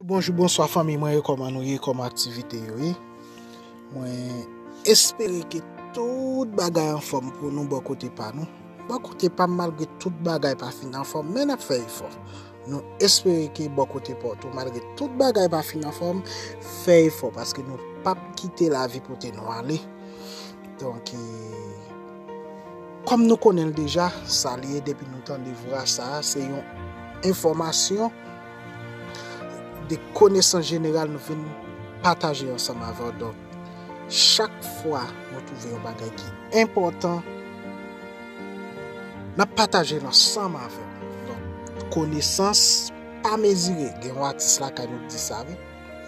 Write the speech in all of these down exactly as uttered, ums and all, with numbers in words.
Bonjou, bonswa fanmi mwen yo, kòman nou ye, kòman aktivite yo ye? Mwen espere ke tout bagay anfòm pou nou bò kote pa nou. Bò kote pa m, malgre tout bagay pa fin anfòm, men n ap fè efò. Nou espere ke bò kote pa w tou, malgre tout bagay pa fin anfòm, fè efò, paske nou p ap kite lavi pote nou ale. Donk, e, kòm nou konnen l deja, sa li ye depi nou tande vwa sa a, se yon enfòmasyon de konesans jeneral nou vin pataje ansanm avè w. Donk, chak fwa nou twouve yon bagay ki enpòtan, n ap pataje l ansanm avè w. Donk, konesans pa mezire. Gen yon atis lakay nou k di sa, wi.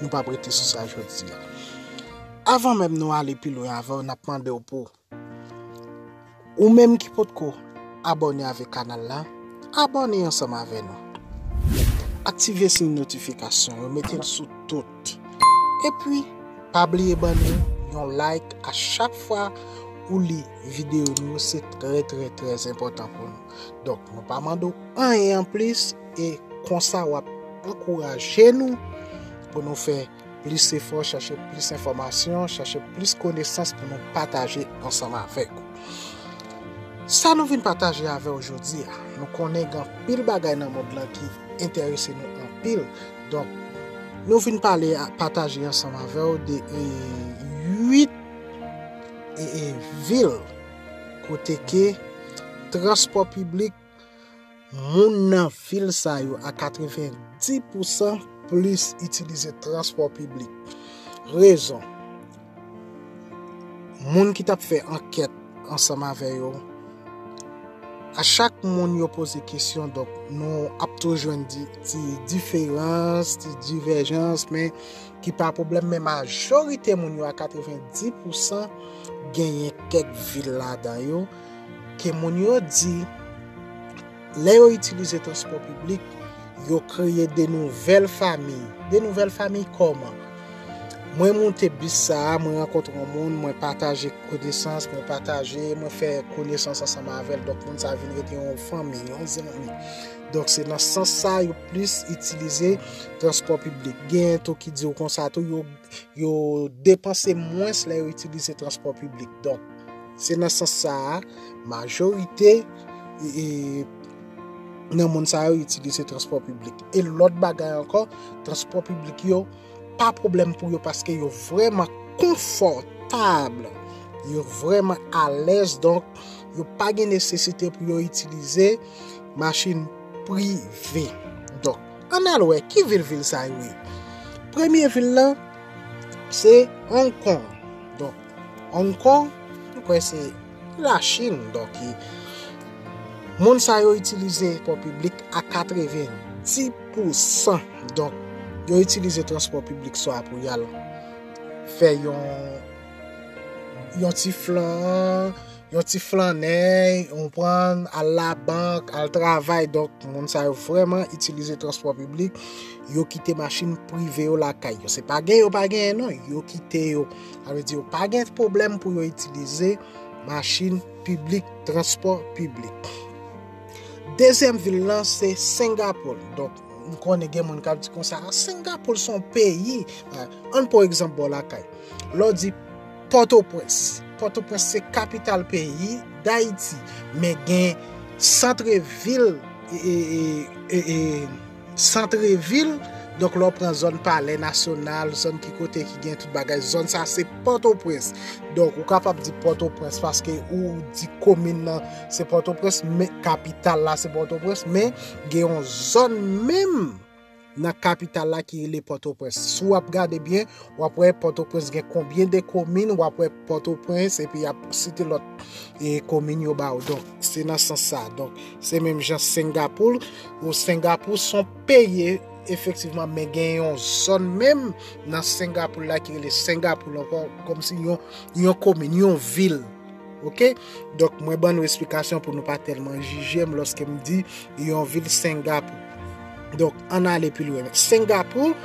Nou p ap rete sou sa jodi a. Avan menm nou ale pi lwen avè w, n ap mande w pou ou menm ki potko abòne avèk kanal la, abòne ansanm avè nou. Aktive siy notifikasyon yo, mete l sou tout. Epi, pa bliye ban nou yon like a chak fwa ou li videyo nou yo, se trè, trè, trè enpòtan pou nou. Donk, nou pa mande w anyen anplis, e konsa w ap ankouraje nou pou nou fè plis efò, chache plis enfòmasyon, chache plis konesans pou nou pataje ansanm avèk ou. Sa nou vin pataje avè w jodi a, nou konnen gen anpil bagay nan mond lan ki enterese nou anpil. Donk, nou vin pale, a, pataje ansanm avè w de, e, uit, e, e, vil kote ke transpò piblik, moun nan vil sa yo a katrevenndis pousan plis itilize transpò piblik. Rezon, moun ki t ap fè ankèt ansanm avè yo, a chak moun yo poze kesyon, donk nou ap tou jwenn di, ti diferans, ti divèjans, men ki pa pwoblèm, men majorite moun yo a katrevenndis pousan genyen kèk vil ladan yo, ke moun yo di, lè yo itilize transpò piblik, yo kreye de nouvèl fanmi. De nouvèl fanmi kòman? Mwen moute bis sa a, mwen rankontre yon moun, mwen pataje konesans, mwen pataje, mwen fè konesans ansanm avè l. Donk, moun sa a vin rete yon fanmi, yon zanmi. Donk, se nan sans sa a yo plis itilize transpò piblik. Gen tou ki di w konsa tou, yo, yo depanse mwens lè yo itilize transpò piblik. Donk, se nan sans sa a, majorite, e, e, nan moun sa yo itilize transpò piblik. E lòt bagay ankò, transpò piblik yo pa pwoblèm pou yo paske yo vrèman konfòtab, yo vrèman alèz, donk yo pa gen nesesite pou yo itilize machin prive. Donk, ann al wè ki vil vil sa yo ye. Premye vil lan, se Hong Kong. Donk, Hong Kong, m kwè se Lachin. Donk, e, moun sa yo itilize transpò piblik a katrevenndis pousan. Donk, yo itilize transpò piblik swa pou y al fè yon, yon ti flan, yon ti flannè, ou konprann, al labank, al travay. Donk, moun sa yo vrèman itilize transpò piblik. Yo kite machin prive yo lakay yo. Se pa gen yo pa genyen, non. Yo kite yo. Sa vle di yo pa gen pwoblèm pou yo itilize machin piblik, transpò piblik. Dezyèm vil lan, se Sengapoul. Donk, m konnen gen moun k ap di konsa, "Ah, Sengapoul se yon peyi." Ann pran egzanp bò lakay. Lè w di Pòtoprens. Pòtoprens se kapital peyi Dayiti, men gen santrevil, e, e, e, e, e, santrevil, donk, lè w pran zòn Palè Nasyonal, zòn ki kote ki gen tout bagay, zòn sa se Pòtoprens. Donk, ou kapab di Pòtoprens paske ou di komin nan se Pòtoprens, men kapital la se Pòtoprens, men gen yon zòn menm nan kapital la ki rele Pòtoprens. Si w ap gade byen, w ap wè Pòtoprens gen konbyen de komin, w ap wè Pòtoprens, epi y ap site lòt, e, komin yo ba w. Donk, se nan sans sa. Donk, se menm jan Sengapoul, ou Sengapoul se yon peyi, efektivman, men gen yon zòn menm nan Sengapoul la ki rele Sengapoul ankò, kòmsi yon, yon komin, yon vil. Oke? Donk, mwen ban nou esplikasyon pou nou pa tèlman jije m lòske m di yon vil Sengapoul. Donk, ann ale pi lwen. Sengapoul,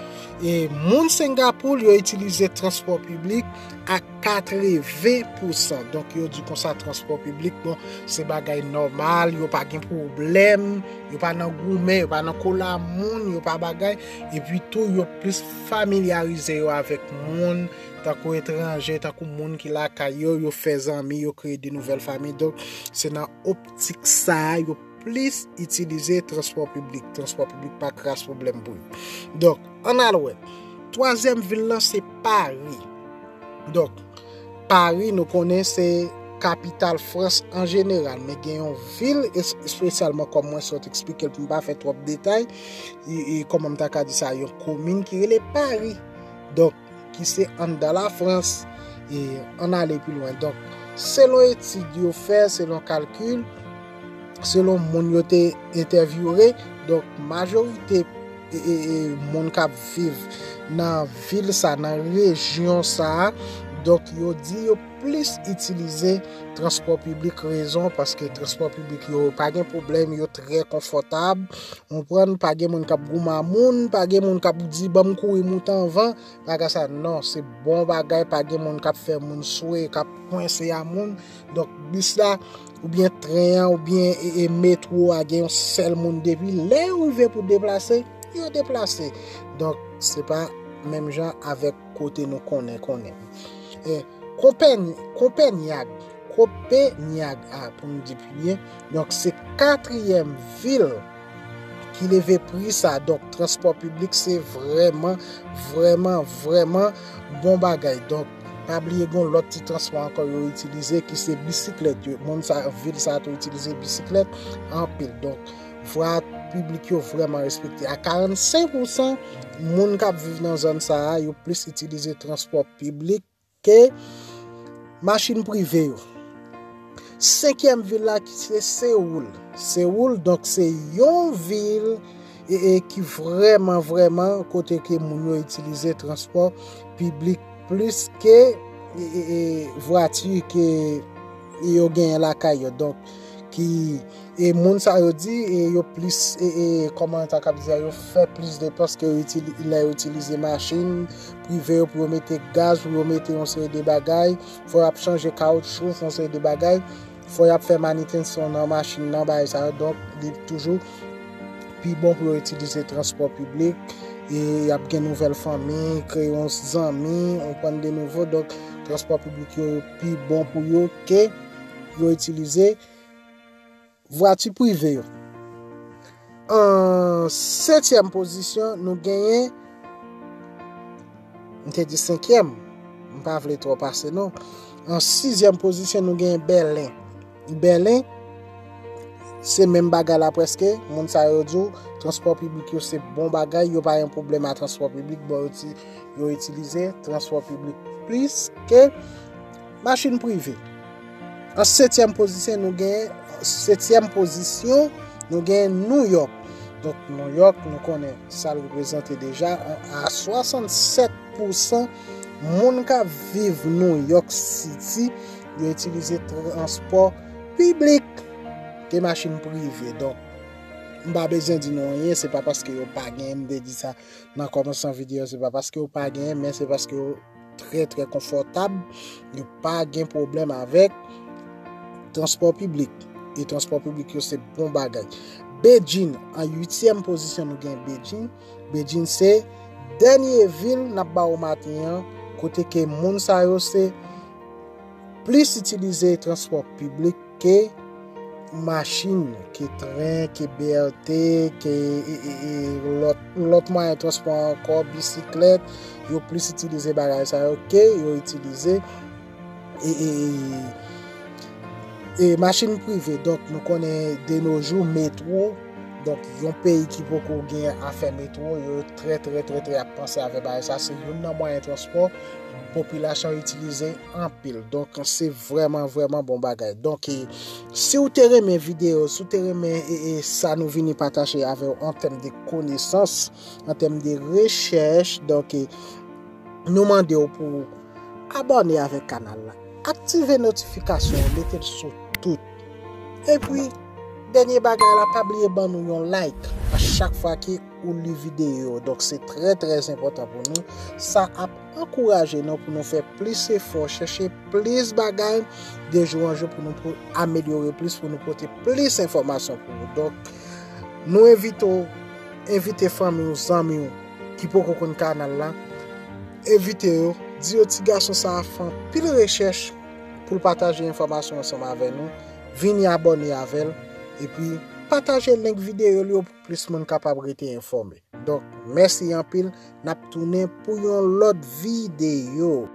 E moun Sengapour, yo itilize transpò piblik a katreven pousan. Donk, yo di konsa transpò piblik, bon, se bagay nòmal, yo pa gen pwoblèm, yo pa nan goumen, yo pa nan kola moun, yo pa bagay. Epi tou, yo plis familyarize yo avèk moun, tankou etranje, tankou moun ki lakay yo, yo fè zanmi, yo kreye de nouvèl fanmi. Donk, se nan optik sa a, yo plis itilize transpò piblik. Transpò piblik pa kras pwoblèm pou yo. Donk, ann al wè. Twazyèm vil lan se Pari. Donk, Pari, nou konnen se kapital Frans an jeneral, men gen yon vil es-, espesyalman, kòm mwen sot eksplike l pou m pa fè twòp detay, e, e, kòman m ta ka di sa, yon komin ki rele Pari. Donk, ki se anndan Lafrans. E ann ale pi lwen. Donk, selon etid yo fè, selon kalkil, selon moun yo te entèvyouwe, donk, majorite e, e, e, moun k ap viv nan vil sa, nan rejyon sa a, donk, yo di yo plis itilize transpò piblik. Rezon, paske transpò piblik yo pa gen pwoblèm, yo trè konfòtab. Ou konprann, pa gen moun k ap goumen a moun, pa gen moun k ap di, "Ban m kouri moute anvan." Bagay sa, non, se bon bagay, pa gen moun k ap fè moun swe, k ap kwense a moun. Donk, bis la, oubyen tren an, oubyen, e, e, metwo a, gen yon sèl moun depi lè yo rive pou deplase, yo deplase. Donk, se pa menm jan avèk kote nou konnen, konnen. E, Konpèny-, Konpènyag, Kopenyag, a, pou m di pi byen. Donk, se katriyèm vil ki leve pri sa. Donk, transpò piblik, se vrèman, vrèman, vrèman bon bagay. Donk, pa bliye, gon lòt ti transpò ankò yo itilize, ki se bisiklèt yo. Moun sa, vil sa tou itilize bisiklèt anpil. Donk, vwa piblik yo vrèman respekte. A karannsenk pousan, moun k ap viv nan zòn sa a, yo plis itilize transpò piblik ke machin prive yo. Senkyèm vil la ki se Sewoul. Sewoul, donk, se yon vil, e, e, ki vrèman, vrèman, kote ke moun yo itilize transpò piblik plis ke, e, e, e, vwati ke yo genyen lakay yo. Donk, ki, e, moun sa yo di, e, yo plis, e, e, kòman ta kab di a, yo fè plis depans ke yo itili-, lè yo itilize machin prive yo pou yo mete gaz, pou yo mete yon seri de bagay, fò y ap chanje kawoutchou, fè yon seri de bagay, fò y ap fè manitensyon nan machin nan, bagay sa yo. Donk, li toujou pi bon pou yo itilize transpò piblik, e y ap gen nouvèl fanmi, kreye yon zanmi, ou konprann, de nouvo. Donk, transpò piblik yo pi bon pou yo ke yo itilize vwati prive yo. An setyèm pozisyon, nou genyen, m te di senkyèm, m pa vle twò pase non. An sizyèm pozisyon, nou genyen Bèlen. Bèlen, se menm bagay la prèske. Moun sa yo di w, transpò piblik yo se bon bagay, yo pa gen pwoblèm a transpò piblik, bon, yo ti, yo itilize transpò piblik plis ke machin prive. An setyèm pozisyon, nou gen, setyèm pozisyon, nou gen New York. Donk, New York, nou konnen sa l reprezante deja, a swasannsèt pousan moun k ap viv New York City, yo itilize transpò piblik ke machin prive. Donk, m pa bezwen di nou anyen, se pa paske yo pa genyen, m te di sa nan kòmansman videyo, se pa paske yo pa genyen, men se paske yo trè, trè konfòtab, yo pa gen pwoblèm avèk transpò piblik. E transpò piblik yo se bon bagay. Beijing, an uityèm pozisyon, nou gen Beijing. Beijing se dènye vil n ap ba ou maten an, kote ke moun sa yo se plis itilize transpò piblik ke machin, ke tren, ke B R T, ke, e, e, e, lòt, lòt mwayen transpò ankò, bisiklèt, yo plis itilize bagay sa yo ke yo itilize, e, e, e, e, machin prive. Donk, nou konnen de nos jours, metwo, donk, yon peyi ki poko gen afè metwo, yo trè, trè, trè, trè ap panse avè bagay sa. Se youn nan mwayen transpò popilasyon itilize anpil. Donk, se vrèman, vrèman bon bagay. Donk, e, si w te renmen videyo, si w te renmen, e, e, sa nou vini pataje avè w an tèm de konesans, an tèm de rechèch, donk, e, nou mande w pou w abòne avèk kanal la, aktive notifikasyon yo, mete l sou tout. Epi, dènye bagay la, pa bliye ban nou yon like a chak fwa ke ou li videyo. Donk, se trè, trè enpòtan pou nou. Sa ap ankouraje nou pou nou fè plis efò, chèche plis bagay de jou an jou pou nou pou amelyore plis, pou nou pote plis enfòmasyon pou ou. Donk, nou envite w, envite fanmi w, zanmi w ki poko konn kanal la, envite yo, di yo ti gason sa a fè anpil rechèch pou l pataje enfòmasyon ansanm avè nou, vini abòne avè l, epi pataje link videyo l yo pou plis moun kapab rete enfòme. Donk, mèsi anpil, n ap tounen pou yon lòt videyo.